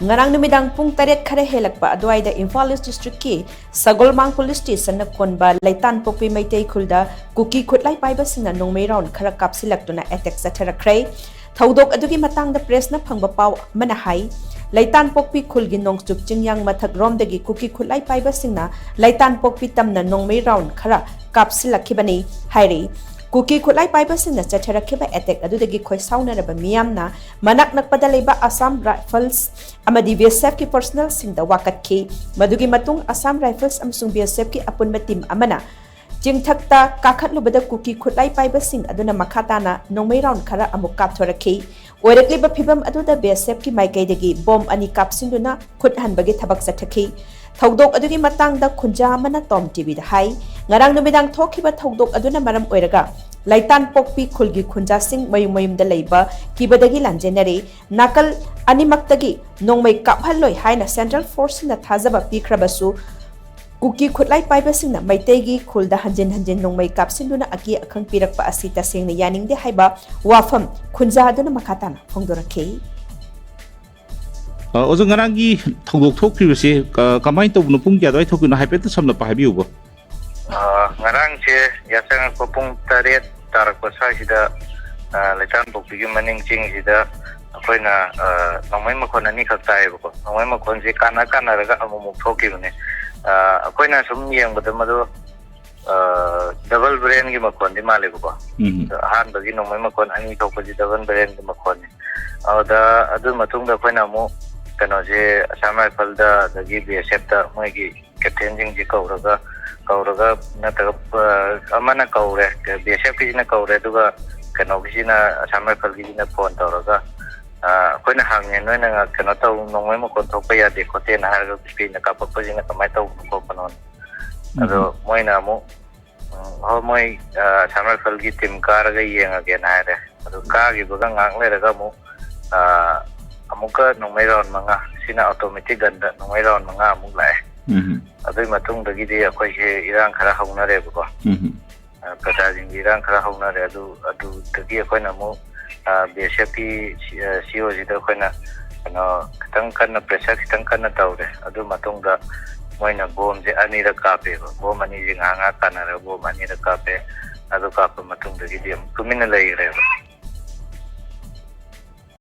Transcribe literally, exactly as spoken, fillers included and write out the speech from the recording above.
ꯉꯔꯥꯡ ꯅꯨꯃꯤꯗꯥꯡ ꯄꯨꯡ ꯇꯔꯦꯠ ꯈꯔ ꯍꯦꯜꯂꯛꯄ ꯑꯗꯨꯋꯥꯏꯗ ꯏꯝꯐꯥꯜ ꯏꯁ ꯗꯤꯁꯇ꯭ꯔꯤꯛꯀꯤ ꯁꯒꯣꯜꯃꯥꯡ ꯄꯨꯂꯤꯁ ꯁ꯭ꯇꯦꯁꯟꯅ ꯀꯣꯟꯕ ꯂꯩꯇꯥꯟꯄꯣꯛꯄꯤ ꯃꯩꯇꯩ ꯈꯨꯜꯗ ꯀꯨꯀꯤ ꯈꯨꯠꯂꯥꯏ ꯄꯥꯏꯕꯁꯤꯡꯅ ꯅꯣꯡꯃꯩ ꯔꯥꯎꯟ ꯈꯔ ꯀꯥꯞꯁꯤꯜꯂꯛꯇꯨꯅ ꯑꯦꯇꯦꯛ ꯆꯠꯊꯔꯛꯈ꯭ꯔꯦ꯫ ꯊꯧꯗꯣꯛ ꯑꯗꯨꯒꯤ ꯃꯇꯥꯡꯗ ꯄ꯭ꯔꯦꯁꯅ ꯐꯪꯕ ꯄꯥꯎ ꯑꯃꯅ ꯍꯥꯏ, ꯂꯩꯇꯥꯟꯄꯣꯛꯄꯤ ꯈꯨꯜꯒꯤ ꯅꯣꯡꯆꯨꯞ ꯆꯤꯡꯌꯥꯡ ꯃꯊꯛ ꯔꯣꯝꯗꯒꯤ ꯀꯨꯀꯤ ꯈꯨꯠꯂꯥꯏ ꯄꯥꯏꯕꯁꯤꯡꯅ ꯂꯩꯇꯥꯟꯄꯣꯛꯄꯤ ꯇꯝꯅ ꯅꯣꯡꯃꯩ ꯔꯥꯎꯟ ꯈꯔ ꯀꯥꯞꯁꯤꯜꯂꯛꯈꯤꯕꯅꯤ ꯍꯥꯏꯔꯤ꯫ ꯀꯨꯀꯤ ꯈꯨꯠꯂꯥꯏ ꯄꯥꯏꯕꯁꯤꯡꯅ ꯆꯠꯊꯔꯛꯈꯤꯕ ꯑꯦꯇꯦꯛ ꯑꯗꯨꯗꯒꯤ ꯈꯣꯏꯁꯥꯎꯅꯔꯕ ꯃꯤꯌꯥꯝꯅ ꯃꯅꯥꯛ ꯅꯛꯄꯗ ꯂꯩꯕ ꯑꯁꯥꯝ ꯔꯥꯏꯐꯜꯁ ꯑꯃꯗꯤ ꯕꯤ ꯑꯦꯁ ꯑꯦꯐꯀꯤ ꯄꯔꯁꯣꯅꯦꯜꯁꯤꯡꯗ ꯋꯥꯀꯠꯈꯤ꯫ ꯃꯗꯨꯒꯤ ꯃꯇꯨꯡ ꯑꯁꯥꯝ ꯔꯥꯏꯐꯜꯁ ꯑꯃꯁꯨꯡ ꯕꯤ ꯑꯦꯁ ꯑꯦꯐꯀꯤ ꯑꯄꯨꯟꯕ ꯇꯤꯝ ꯑꯃꯅ ꯆꯤꯡꯊꯛꯇ ꯀꯥꯈꯠꯂꯨꯕꯗ ꯀꯨꯀꯤ ꯈꯨꯠꯂꯥꯏ ꯄꯥꯏꯕꯁꯤꯡ ꯑꯗꯨꯅ ꯃꯈꯥ ꯇꯥꯅ ꯅꯣꯡꯃꯩ ꯔꯥꯎꯟ ꯈꯔ ꯑꯃꯨꯛ ꯀꯥꯞꯊꯣꯔꯛꯈꯤ꯫ ꯑꯣꯏꯔꯛꯂꯤꯕ ꯐꯤꯚꯝ ꯑꯗꯨꯗ ꯕꯤ ꯑꯦꯁ ꯑꯦꯐꯀꯤ ꯃꯥꯏꯀꯩꯗꯒꯤ ꯕꯣꯝ ꯑꯅꯤ ꯀꯥꯞꯁꯤꯟꯗꯨꯅ ꯈꯨꯠ ꯍꯟꯕꯒꯤ ꯊꯕꯛ ꯆꯠꯊꯈꯤ꯫ ꯊꯧꯗꯣꯛ ꯑꯗꯨꯒꯤ ꯃꯇꯥꯡꯗ ꯈꯨꯟꯖꯥ ꯑꯃꯅ ꯇꯣꯝ ꯇꯤꯚꯤꯗ ꯍꯥꯏ, ꯉꯔꯥꯡ ꯅꯨꯃꯤꯗꯥꯡ ꯊꯣꯛꯈꯤꯕ ꯊꯧꯗꯣꯛ ꯑꯗꯨꯅ ꯃꯔꯝ ꯑꯣꯏꯔꯒ ꯂꯩꯇꯥꯟꯄꯣꯛꯄꯤ ꯈꯨꯜꯒꯤ ꯈꯨꯟꯖꯥꯁꯤꯡ ꯃꯌꯨꯝ ꯃꯌꯨꯝꯗ ꯂꯩꯕ ꯀꯤꯕꯗꯒꯤ ꯂꯥꯟꯖꯦꯟꯅꯔꯤ꯫ ꯅꯥꯀꯜ ꯑꯅꯤꯃꯛꯇꯒꯤ ꯅꯣꯡꯃꯩ ꯀꯥꯞꯍꯜꯂꯣꯏ ꯍꯥꯏꯅ ꯁꯦꯟꯇ꯭ꯔꯦꯜ ꯐꯣꯔꯁꯁꯤꯡꯅ ꯊꯥꯖꯕ ꯄꯤꯈ꯭ꯔꯕꯁꯨ, ꯀꯨꯀꯤ ꯈꯨꯠꯂꯥꯏ ꯄꯥꯏꯕꯁꯤꯡꯅ ꯃꯩꯇꯩꯒꯤ ꯈꯨꯜꯗ ꯍꯟꯖꯤꯟ ꯍꯟꯖꯤꯟ ꯅꯣꯡꯃꯩ ꯀꯥꯞꯁꯤꯟꯗꯨꯅ ꯑꯀꯤ ꯑꯈꯪ ꯄꯤꯔꯛꯄ ꯑꯁꯤ ꯇꯁꯦꯡꯅ ꯌꯥꯅꯤꯡꯗꯦ ꯍꯥꯏꯕ ꯋꯥꯐꯝ ꯈꯨꯟꯖꯥ ꯑꯗꯨꯅ ꯃꯈꯥ ꯇꯥꯅ ꯐꯣꯡꯗꯣꯔꯛꯈꯤ꯫ ꯑ, ꯑꯣꯖꯥ, ꯉꯔꯥꯡꯒꯤ ꯊꯧꯗꯣꯛ ꯊꯣꯛꯈ꯭ꯔꯤꯕꯁꯦ, ꯑ, ꯀꯃꯥꯏꯅ ꯇꯧꯕꯅꯣ? ꯄꯨꯡ ꯀꯌꯥ ꯑꯗꯨꯋꯥꯏ ꯊꯣꯛꯈꯤꯕꯅꯣ? ꯍꯥꯏꯐꯦꯠꯇ ꯁꯝꯂꯞꯄ ꯍꯥꯏꯕꯤꯌꯨꯕ꯫ ꯑ, ꯉꯔꯥꯡꯁꯦ ꯌꯥꯆꯪꯉꯛꯄ ꯄꯨꯡ ꯇꯔꯦꯠ ꯇꯥꯔꯛꯄ ꯁ꯭ꯋꯥꯏꯁꯤꯗ, ꯑ, ꯂꯩꯇꯥꯟꯄꯣꯛꯄꯤꯒꯤ ꯃꯅꯤꯡ ꯆꯤꯡꯁꯤꯗ ꯑꯩꯈꯣꯏꯅ, ꯑ, ꯅꯣꯡꯃꯩ ꯃꯈꯣꯟ ꯑꯅꯤꯈꯛ ꯇꯥꯏꯌꯦꯕꯀꯣ꯫ ꯅꯣꯡꯃꯩ ꯃꯈꯣꯟꯁꯦ ꯀꯥꯟꯅ ꯀꯥꯟꯅꯔꯒ ꯑꯃꯨꯛꯃꯨꯛ ꯊꯣꯛꯈꯤꯕꯅꯦ꯫ ꯑ, ꯑꯩꯈꯣꯏꯅ ꯁꯨꯝ ꯌꯦꯡꯕꯗ ꯃꯗꯨ, ꯑ, ꯗꯕꯜ ꯕ꯭ꯔꯦꯟꯒꯤ ꯃꯈꯣꯟꯗꯤ ꯃꯥꯜꯂꯦꯕꯀꯣ꯫ ꯎꯝ꯫ ꯑꯗꯣ ꯑꯍꯥꯟꯕꯒꯤ ꯅꯣꯡꯃꯩ ꯃꯈꯣꯟ ꯑꯅꯤ ꯊꯣꯛꯄꯁꯤ ꯗꯕꯜ ꯕ꯭ꯔꯦꯟꯒꯤ ꯃꯈꯣꯟꯅꯤ꯫ ꯑꯗꯨꯗ, ꯑꯗꯨ ꯃꯇꯨꯡꯗ ꯑꯩꯈꯣꯏꯅ ꯑꯃꯨꯛ ꯀꯩꯅꯣꯁꯦ, ꯑꯁꯥꯝ ꯔꯥꯏꯐꯜꯗ ꯑꯗꯒꯤ ꯕꯤ ꯑꯦꯁ ꯑꯦꯐꯇ ꯃꯣꯏꯒꯤ ꯀꯦꯞꯇꯦꯟꯁꯤꯡꯁꯤ ꯀꯧꯔꯒ, ꯀꯧꯔꯒ ꯅꯠꯇ꯭ꯔꯒ, ꯑ, ꯑꯃꯅ ꯀꯧꯔꯦ, ꯕꯤ ꯑꯦꯁ ꯑꯦꯐꯀꯤꯁꯤꯅ ꯀꯧꯔꯦ, ꯑꯗꯨꯒ ꯀꯩꯅꯣꯒꯤꯁꯤꯅ, ꯑꯁꯥꯝ ꯔꯥꯏꯐꯜꯒꯤꯁꯤꯅ ꯐꯣꯟ ꯇꯧꯔꯒ, ꯑ, ꯑꯩꯈꯣꯏꯅ ꯍꯪꯉꯦ, "ꯅꯣꯏꯅ ꯉ-, ꯀꯩꯅꯣ ꯇꯧ, ꯅꯣꯡꯃꯩ ꯃꯈꯣꯟ ꯊꯣꯛꯄ ꯌꯥꯗꯦ ꯈꯣꯠꯇꯦꯅ" ꯍꯥꯏꯔꯒ ꯀꯨꯀꯤꯅ ꯀꯥꯞꯄꯛꯄꯁꯤꯅ ꯀꯃꯥꯏꯅ ꯇꯧꯕꯅꯣ ꯈꯣꯠꯄꯅꯣꯅ꯫ ꯑꯗꯣ ꯎꯝ꯫ ꯃꯣꯏꯅ ꯑꯃꯨꯛ, ꯎꯝ, "ꯍꯣꯏ, ꯃꯣꯏ, ꯑ, ꯑꯁꯥꯝ ꯔꯥꯏꯐꯜꯒꯤ ꯇꯤꯝ ꯀꯥꯔꯒ ꯌꯦꯡꯉꯒꯦꯅ" ꯍꯥꯏꯔꯦ꯫ ꯑꯗꯨ ꯀꯥꯈꯤꯕꯒ ꯉꯥꯏꯍꯥꯛ ꯂꯩꯔꯒ ꯑꯃꯨꯛ, ꯑ, ꯑꯃꯨꯛꯀ ꯅꯣꯡꯃꯩ ꯔꯥꯎꯟ ꯃꯉꯥ, ꯁꯤꯅ ꯑꯣꯇꯣꯃꯦꯇꯤꯛ ꯒꯟꯗ ꯅꯣꯡꯃꯩ ꯔꯥꯎꯟ ꯃꯉꯥ ꯑꯃꯨꯛ ꯂꯥꯛꯑꯦ꯫ ꯎꯝ꯫ ꯑꯗꯨꯒꯤ ꯃꯇꯨꯡꯗꯒꯤꯗꯤ ꯑꯩꯈꯣꯏꯁꯦ ꯏꯔꯥꯡ ꯈꯔ ꯍꯧꯅꯔꯦꯕꯀꯣ꯫ ꯎꯝ꯫ ꯑ, ꯄ꯭ꯔꯖꯥꯁꯤꯡꯒꯤ ꯏꯔꯥꯡ ꯈꯔ ꯍꯧꯅꯔꯦ꯫ ꯑꯗꯨ, ꯑꯗꯨꯗꯒꯤ ꯑꯩꯈꯣꯏꯅ ꯑꯃꯨꯛ, ꯑ, ꯕꯤ ꯑꯦꯁ ꯑꯦꯐꯀꯤ ꯁꯤ-, ꯑ, ꯁꯤ ꯑꯣ ꯁꯤꯗ ꯑꯩꯈꯣꯏꯅ ꯀꯩꯅꯣ ꯈꯤꯇꯪ ꯀꯟꯅ, ꯄ꯭ꯔꯦꯁꯔ ꯈꯤꯇꯪ ꯀꯟꯅ ꯇꯧꯔꯦ꯫ ꯑꯗꯨ ꯃꯇꯨꯡꯗ ꯃꯣꯏꯅ ꯕꯣꯝꯁꯦ ꯑꯅꯤꯔꯛ ꯀꯥꯞꯄꯦꯕ꯫ ꯕꯣꯝ ꯑꯅꯤꯁꯦ ꯉꯥꯏꯍꯥꯛ ꯉꯥꯏꯍꯥꯛ ꯀꯥꯟꯅꯔꯒ ꯕꯣꯝ ꯑꯅꯤꯔꯛ ꯀꯥꯞꯄꯦ꯫ ꯑꯗꯨ ꯀꯥꯞꯄ ꯃꯇꯨꯡꯗꯒꯤꯗꯤ ꯑꯃꯨꯛ ꯇꯨꯃꯤꯟꯅ ꯂꯩꯈ꯭ꯔꯦꯕ꯫